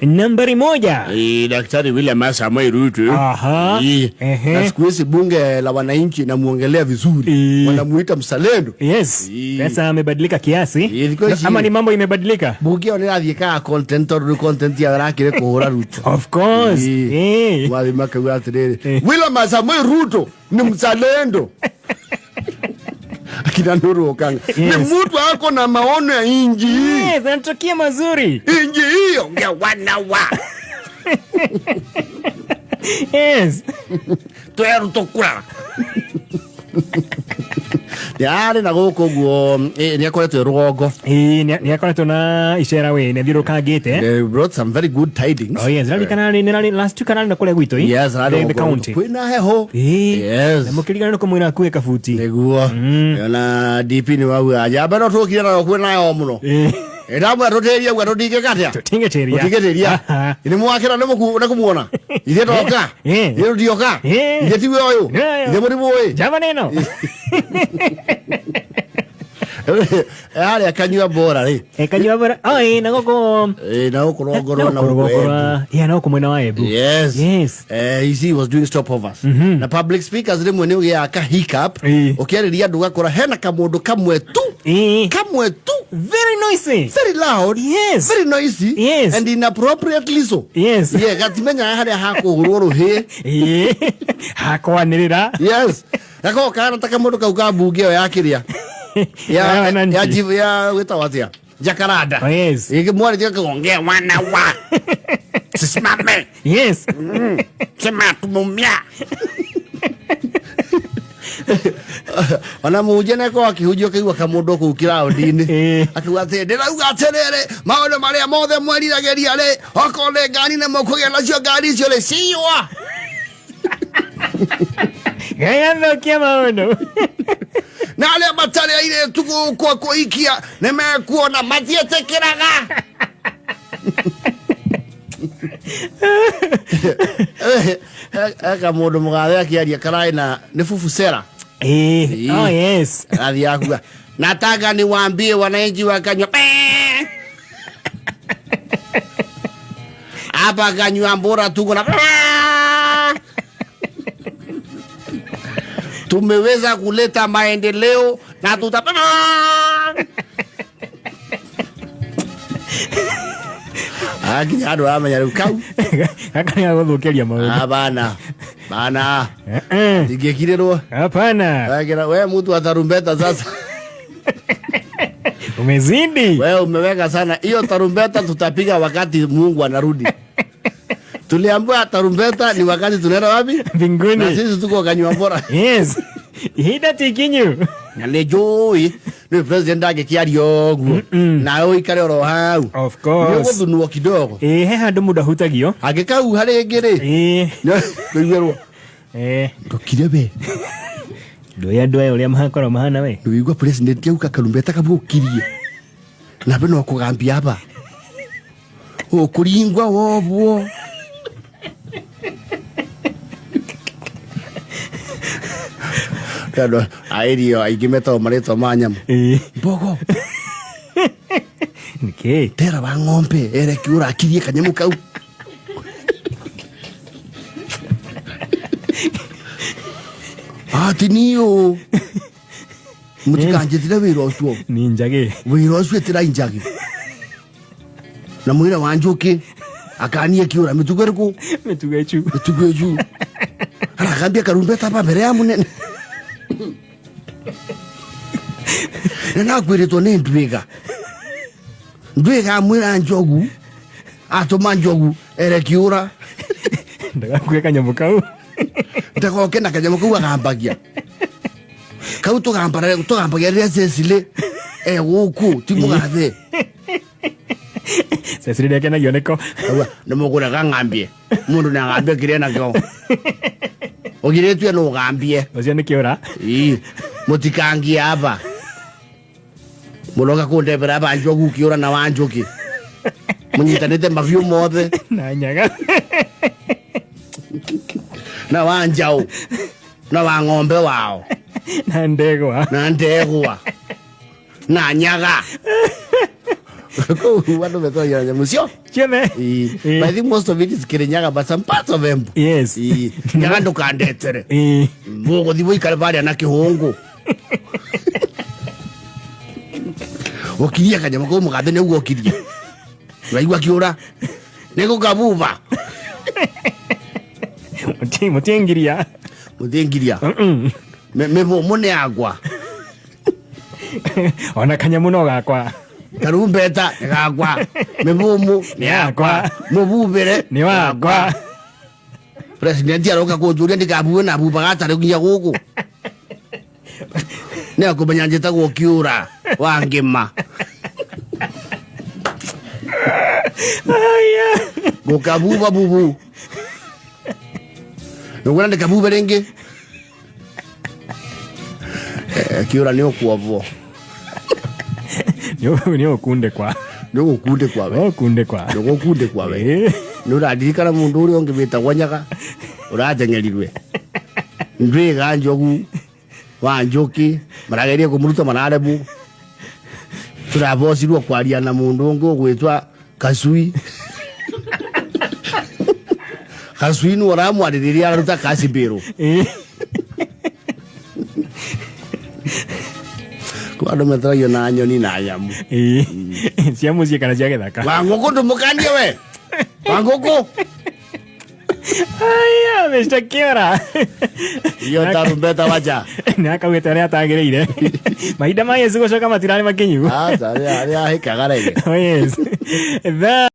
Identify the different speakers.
Speaker 1: Nambari 1.
Speaker 2: Daktari William Samoei Ruto.
Speaker 1: Aha. Ehe.
Speaker 2: Na siku hizi bunge la wananchi namuongelea vizuri. Wanamuita mzalendo.
Speaker 1: Yes. Sasa amebadilika kiasi.
Speaker 2: Thikũ ici-
Speaker 1: Ama ni mambo imebadilika?
Speaker 2: Bunge ĩyo nĩrathiĩ kaa content tondũ nĩ content yao ĩrakĩrĩ kũhũra Ruto.
Speaker 1: Of course.
Speaker 2: Wathiĩ makauga atĩrĩrĩ, William Samoei Ruto ni mzalendo. Akina Nuru Okanga. Ni mtu ako na maono ya inji.
Speaker 1: Yes, anatokea mazuri.
Speaker 2: Inji hiyo ngewana wa.
Speaker 1: Yes.
Speaker 2: Twe Ruto kura. Yarĩ na gũkũ ũguo, nĩ akoretwo e rũgongo.
Speaker 1: Nĩ akoretwo na icera we, nĩ athiũrũkangĩte.
Speaker 2: They brought some very good tidings.
Speaker 1: Oh yes, raririkana nĩ nĩ last week ararĩ na kũrĩa gwitũ.
Speaker 2: Yes, ararĩ
Speaker 1: The
Speaker 2: gũkũ.
Speaker 1: county.
Speaker 2: Kwĩna heho. Yes.
Speaker 1: Na mũkĩrigana nĩ kũmwĩra akue kabuti.
Speaker 2: Nĩguo. Ona DP nĩ wauga njamba no tũkire nayo kwĩna heho mũno. Ndamwĩra tũtĩrie ũguo tũtingĩka atĩa?
Speaker 1: Tũtingĩtĩria.
Speaker 2: Tũtingĩtĩria.
Speaker 1: Aha.
Speaker 2: Nĩ mwakĩra nĩ kũmuona. Ithuĩ toka. Ithuĩ tũtioka. Ithuĩ tiwe ũyũ.
Speaker 1: Nĩ ũyũ.
Speaker 2: Ithuĩ mũrimũ ũyũ.
Speaker 1: Njamba nĩ ĩno.
Speaker 2: Harĩa kanyua bora rĩ.
Speaker 1: Kanyua bora. Oh, na gũkũ.
Speaker 2: Na gũkũ rũgongo rwa
Speaker 1: Na
Speaker 2: na
Speaker 1: gũkũ
Speaker 2: gũkũ
Speaker 1: rũgongo
Speaker 2: Embu.
Speaker 1: rwa- Yeah, na gũkũ mwena wa Embu.
Speaker 2: Yes.
Speaker 1: Yes.
Speaker 2: You see, he was doing stopovers. Na public speakers rĩmwe nĩ ũgĩaga ka hiccup. Ũkĩarĩria andũ ũgakora hena kamũndũ kamwe tu. Kamwe tu.
Speaker 1: Very noisy.
Speaker 2: Very loud.
Speaker 1: Yes.
Speaker 2: Very noisy.
Speaker 1: Yes.
Speaker 2: And inappropriately so.
Speaker 1: Yes.
Speaker 2: Yeah, gatimenyaga harĩa hakũhũrwo rũhĩ.
Speaker 1: Hakwanĩrĩra.
Speaker 2: Yes. Gakoragwo kahana ta kamũndũ kau ka mbunge ĩyo ya kĩrĩa. Ya,
Speaker 1: Ya wananchi.
Speaker 2: ya jivu ya gwĩtagwo atĩa? Jacaranda.
Speaker 1: Oh, yes.
Speaker 2: Ĩkĩmwarĩria kagongea wana wa. Sisimame.
Speaker 1: Yes.
Speaker 2: Sema tumumia. Ona mũhunjia nĩakorwo akĩhunjia ũkaigua kamũndũ kũu kĩraũndi-inĩ. Akiuga atĩ ndĩrauga atĩrĩrĩ, maũndũ marĩa mothe mweriragĩria rĩ, okorwo nĩ ngari nĩ mũkũgĩa nacio ngari icio rĩ, ciwa.
Speaker 1: Gagathũkia maũndũ.
Speaker 2: Na arĩa matarĩ airĩtu gũkũ kũhikia nĩ mekuona matiĩtĩkĩraga. Eka mũndũ mũgathe akĩaria karaĩ na nĩ bubusera.
Speaker 1: Oh, yes.
Speaker 2: Athiaga kuga, nataka niwaambie wananchi wa Kanywa. Hapa Kanywa mbora tuko na tumeweza kuleta maendeleo na tuta Akinya andũ aramenya rĩu kau.
Speaker 1: Gaka nĩ gagũthũkĩria maũndũ.
Speaker 2: Ah, bana. Bana. Ingĩkirĩrwo.
Speaker 1: Hapana.
Speaker 2: Wekera, we mtu wa tarumbeta sasa.
Speaker 1: Umezidi.
Speaker 2: Wewe umeweka sana. Hiyo tarumbeta tutapiga wakati Mungu anarudi. Tuliambiwa tarumbeta ni wakati tunaenda wapi?
Speaker 1: Mbinguni.
Speaker 2: Na sisi tuko Kanywa Mbora.
Speaker 1: Yes. Ihinda ti ikinyu.
Speaker 2: Na nĩ njũĩ nĩ president angĩkĩaria ũguo nawe ũikare oro hau.
Speaker 1: Of course.
Speaker 2: Nĩ ũgũthunwo kidogo.
Speaker 1: He handũ mũndũ ahutagio.
Speaker 2: Angĩkauha rĩngĩ rĩ. Nĩ kũiguĩrwo. Ndũkire we.
Speaker 1: Ndũĩ andũ aya ũrĩa makorwo mahana we.
Speaker 2: Ndũigua president auka karumbeta kamũkirie. Nawe no kũgambia aba. Ũkũringwa wobwo. Andũ a irio aingĩ metagwo marĩtwa ma nyamũ. Mbogo.
Speaker 1: Nĩkĩ?
Speaker 2: Tera wa ng'ombe ereki ũrakirie kanyamũ kau. Ati niũ. Mũtikanjĩtire wĩra ũcio.
Speaker 1: Ni njagi.
Speaker 2: Wĩra ũcio ĩtĩra njagi. Na mwĩra wa njũkĩ akanie kĩũra mĩtugo ĩrĩkũ?
Speaker 1: Mĩtugo ĩcu.
Speaker 2: Mĩtugo ĩcu. Aragambia karumbeta hapa mbere ya mũnene. Na nakwĩrĩtwo nĩ Ndwiga. Ndwiga amwĩra njogu, atũma njogu ere kĩũra.
Speaker 1: Ndagakue kanyamũ kau.
Speaker 2: Ndagoke na kanyamũ kau agambagia. Kau tũgambagia rĩrĩa Cecily e gũkũ ti mũgathe.
Speaker 1: Cecily nĩakenagio nĩko.
Speaker 2: Auga, nĩ mũgũraga ng'ambie. Mũndũ nĩ agambie kĩrĩa nakĩo. Ũgirĩtue no ũgambie.
Speaker 1: Ũcio nĩ kĩũra.
Speaker 2: Ii, mũtikangie aba. Mũroka kũndebera aba njogu kĩũra na wa njũkĩ. Mũnyitanĩte mabiũ mothe.
Speaker 1: Na nyaga.
Speaker 2: Na wa njaũ. Na wa ng'ombe wao.
Speaker 1: Na ndegwa.
Speaker 2: Na ndegwa. Na nyaga. Kũu andũ metwagira nyamũ cio.
Speaker 1: Ciothe.
Speaker 2: Ĩĩ. But I think most of it is Kirinyaga, but some parts of Embu.
Speaker 1: Yes.
Speaker 2: Ĩĩ. Nyaga ndũkandetere.
Speaker 1: Ĩĩ.
Speaker 2: Mũgũthiĩ mũikare barĩa na kĩhũngũ. Ũkirie kanyamũ kau mũgathe nĩguo ũkirie. Ũraigua kĩũra. Nĩ gũkabuba.
Speaker 1: Mũtiengiria.
Speaker 2: Mũthingiria. Mĩbũmũ nĩ yakwa.
Speaker 1: Ona kanyamũ no gakwa.
Speaker 2: Karumbeta nĩ gakwa. Mĩbũmũ nĩ yakwa. Mũbubĩre
Speaker 1: Nĩ wakwa.
Speaker 2: President aroka kũnjũria ndikabuwe na buba gatarĩ nginya gũkũ. Nĩ akũmenya njĩtagwo kĩũra wa ngĩma.
Speaker 1: Aya.
Speaker 2: Gũkabuba bubu. Nĩũkuona ndĩkabube rĩngĩ? Kĩũra nĩ ũkuombwo.
Speaker 1: Nĩ ũkundĩkwa.
Speaker 2: Nĩ ũgũkundĩkwa we.
Speaker 1: Ũkundĩkwa.
Speaker 2: Nĩ ũgũkundĩkwa we.
Speaker 1: Ĩĩ.
Speaker 2: Nĩ ũraririkana mũndũ ũrĩa ũngĩ wĩtagwo Nyaga ũrateng'erirwe ndwĩga njogu wa njũkĩ marageria kũmũruta mararemwo tũrabocirwo kwaria na mũndũ ũngĩ ũgwĩtwa Kacui. Kacui nĩ ũramwarĩrĩria araruta kacimbĩrũ.
Speaker 1: Ĩĩ.
Speaker 2: Kwa andũ metaragio na nyoni na nyamũ.
Speaker 1: Ĩĩ. Cia mũciĩ kana cia gĩthaka.
Speaker 2: Wangũkũ ndũmũkanie we. Wangũkũ.
Speaker 1: Aya, Mr. Kiora.
Speaker 2: Iyo tarumbeta wacha.
Speaker 1: Nĩ akaugĩte arĩa atagĩrĩire. Mahinda ma Yesu gũcoka matirarĩ makinyu.
Speaker 2: Aca arĩa ahĩkaga rege.
Speaker 1: Oh yes. Thaa